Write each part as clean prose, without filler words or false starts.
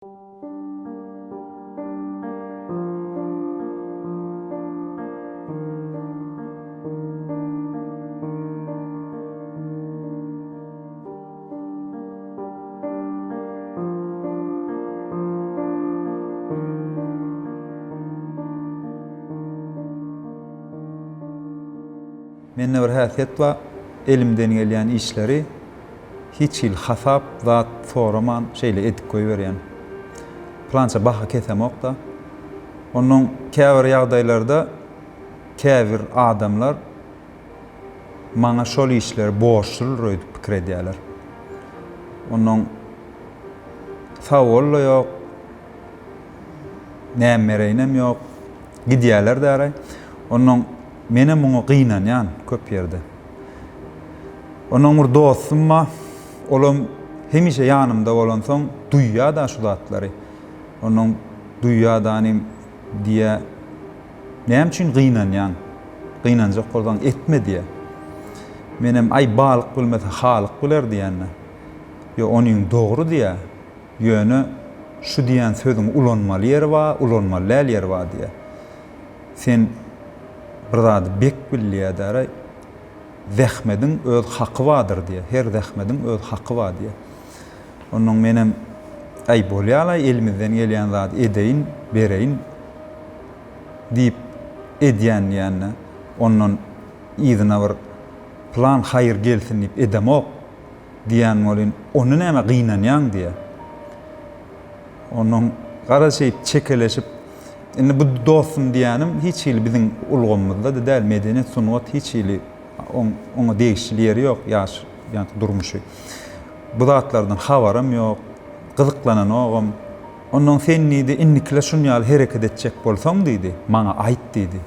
Mende bir häsiýet bar, elimden gelýän işleri hiç hili hasap zat soraman şeýle edip goýberýän. Pylança baha kesemok-da. Onnoň käbir ýagdaýlarda käbir adamlar maňa şol işleri borçludyr öýdüp pikir edýärler. Onnoň sag bol-da ýok, näme bereýinem ýok, gidýärler däraý. Onnoň menem muňa gynanýan köp ýerde. Onnoň bir dostum bar, olam hemişe ýanymda bolansoň duýýar-da şu zatlary. Onnoň duýýar-da diýýär, Näme üçin gynanýaň? Gynanjak bolsaň etme diýýär. Menem aý balyk bilmese halyk biler diýende. Ýo onyň dogry diýýär. Ýöne şu diýen sözüňi ulanmaly ýeri bar, ulanmaly däl ýeri bar diýýär. Sen bir zady bek bil diýýär-däraý. Zähmediň öz haky bardyr diýýär. Her zähmediň öz haky bar diýýär. Onnoň menem Äý, bolýa-laý, elimizden gelýän zady edeýin, bereýin diýip edýän diýende, ondan yzyna bir pylan haýyr gelsin diýip edemok diýen welin, onda nämä gynanýaň diýýär. Onnoň garaz şeýdip çekeleşip, indi bu dostum diýýänim hiç hili biziň ulgamymyzda-da däl, medeniýet, sungat hiç hili oňa degişli ýeri ýok, ýaş, ýaňky durmuşy. Bu zatlardan habarym ýok, gyzyklananogam. Onnoň sen diýdi, indikile şun ýaly hereket etjek bolsaň diýdi, maňa aýt diýdi.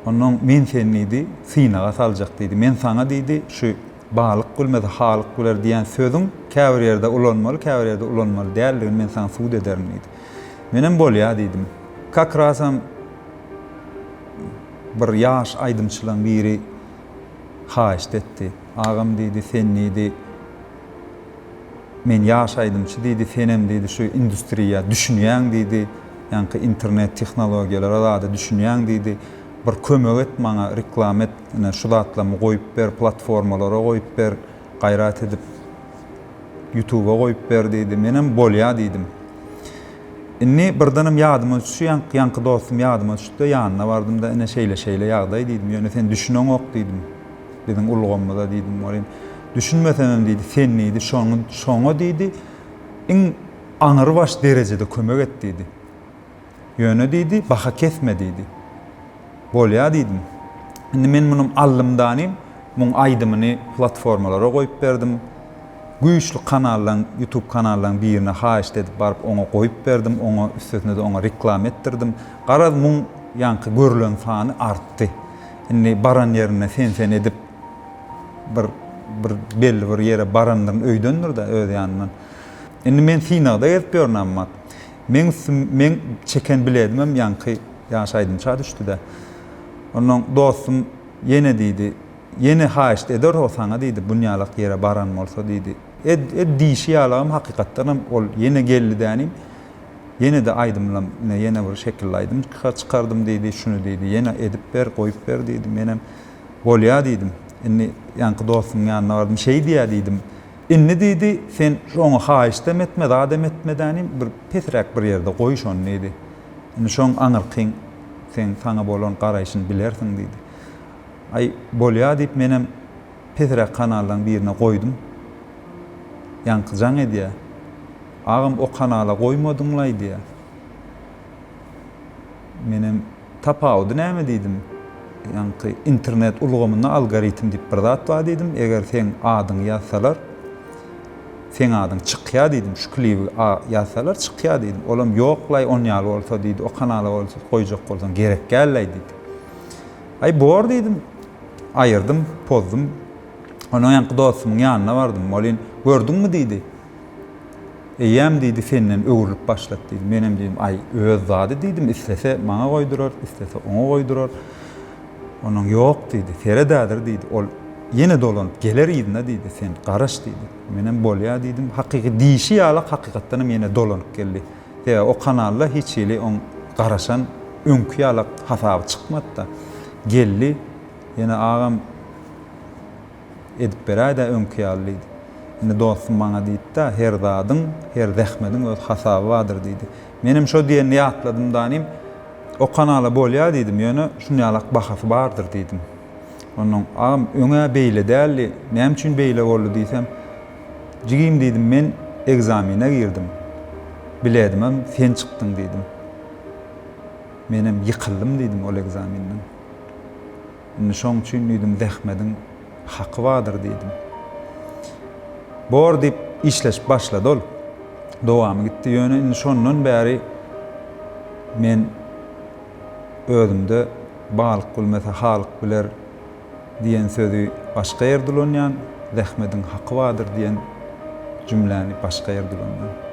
Onnoň men seni diýdi, synaga saljak diýdi. Men saňa diýdi, şu balyk gülmese halyk güler diýen sözüň käbir ýerde ulanmaly, käbir ýerde ulanmaly däldigini men saňa subut ederin diýdi. Menem bolýa diýdim. Kak rasam bir ýaş aýdymçylaň biri haýyşt etdi. Agam diýdi, sen diýdi, men ýaş aýdymçy diýdi, senem diýdi şu industriýa düşünýäň diýdi, ýaňky internet tehnologiýalara zada düşünýäň diýdi, bir kömek et maňa, reklama et, ine şu zatlarymy goýup ber, platformalara goýup ber, gaýrat edip ýutuba goýup ber diýdi. Menem bolýa diýdim. Indi birdenem ýadyma düşdi, ýaňky ýaňky dostum ýadyma düşdi-de, ýanyna bardym-da, ine şeýle-şeýle ýagdaý diýdim, ýöne sen düşüneňok diýdim, biziň ulgamymyza diýdim welin, düşünmesemem diýdi, sen diýdi, şoňa şoňa diýdi, iň aňrybaş derejede kömek et diýdi. Ýöne diýdi, baha kesme diýdi. Bolýa diýdim. Indi men muny aldym danym, muň aýdymyny platformalara goýup berdim. Güýçli kanallaň, YouTube kanallaň birine haýyşt edip baryp oňa goýup berdim, oňa üstesine-de oňa reklama etdirdim. Garaz muň ýaňky görülen sany artdy. Indi baran ýerinde sen-sen edip bir bir belli bir ýere barandyryn öýdendir-dä öz ýanyndan. Indi men synagda gezip ýörün amma. Meň üstüm, meň çeken biledimem ýaňky ýaş aýdymça düşdi-dä. Onnoň dostum ýene diýdi, Ýene haýyşt eder o saňa diýdi, bunýalak ýere baran bolsa diýdi. Ed, ed diýşi ýalagam hakykatdanam ol ýene geldi dänim. Ýene-de aýdymlam, ine ýene bir şekilli aýdym çykardym diýdi, şuny diýdi, ýene edip ber, goýup ber diýdi. Menem bolýa diýdim. Indi ýaňky dostumyň ýanyna bardym, şeý diýýä diýdim. Indi diýdi, sen oňa haýyştam etme, zadam etme dänim, bir pesräk bir ýerde goý şony diýdi. Indi şoň aňyrkyň seň saňa bolan garaýşyny bilersiň diýdi. Aý, bolýa diýip menem pesräk kanallaň birine goýdum. Ýaňky jaň edýä. Agam o kanala goýmadyňlaý diýýä. Menem tapawudy näme diýdim. Ýaňky internet ulgamynda algoritm diýip bir zat bar diýdim. Eger seň adyňy ýazsalar, seň adyň çykýa diýdim. Şu klibi ýazsalar çykýa diýdim. Olam ýoklaý on ýaly bolsa diýdi. O kanala bolsa goýjak bolsaň gerek dällaý diýdi. Aý bor diýdim. Aýyrdym, pozdum. Ondan ýaňky dostumyň ýanyna bardym. Welin, gördüňmi diýdi. Eýýäm diýdi, senden öwrülip başlady diýdi. Menem diýdim, aý, öz zady diýdim, islese maňa goýdurar, islese oňa goýdurar. Onuň ýok diýdi, seret häzir diýdi. Ol. ýene dolanyp geler yzyna diýdi, sen garaş diýdi. Menem bolýa diýdim. Hakyky diýşi ýalak hakykatdanam ýene dolanyp geldi. Sebäbi o kanalda hiç hili oň garaşan öňki ýalak hasaby çykmady-da. Geldi, ýene agam edip beräý-dä öňki ýaly diýdi. Indi dostum maňa diýdi-de, her zadyň, her zähmediň öz hasaby bardyr diýdi. Menem şo diýenini ýatladym danym, o kanala bolýa diýdim, ýöne şunýalak bahasy bardyr diýdim. Onnoň, agam, öň-ä beýle däldi, näme üçin beýle boldy diýsem, jigim diýdim, men ekzamine girdim. Biledimem sen çykdyň diýdim. Menem ýykyldym diýdim ol ekzaminden. Indi şoň üçin diýdim, zähmediň haky bardyr diýdim. Bor diýip işleşip başlady ol. Dowamy gitdi. Ýöne indi şondan bäri men özümde balyk bilmese halyk biler diýen sözi başga ýerde ulanýan, zähmediň haky bardyr diýen jümläni başga ýerde ulanýan.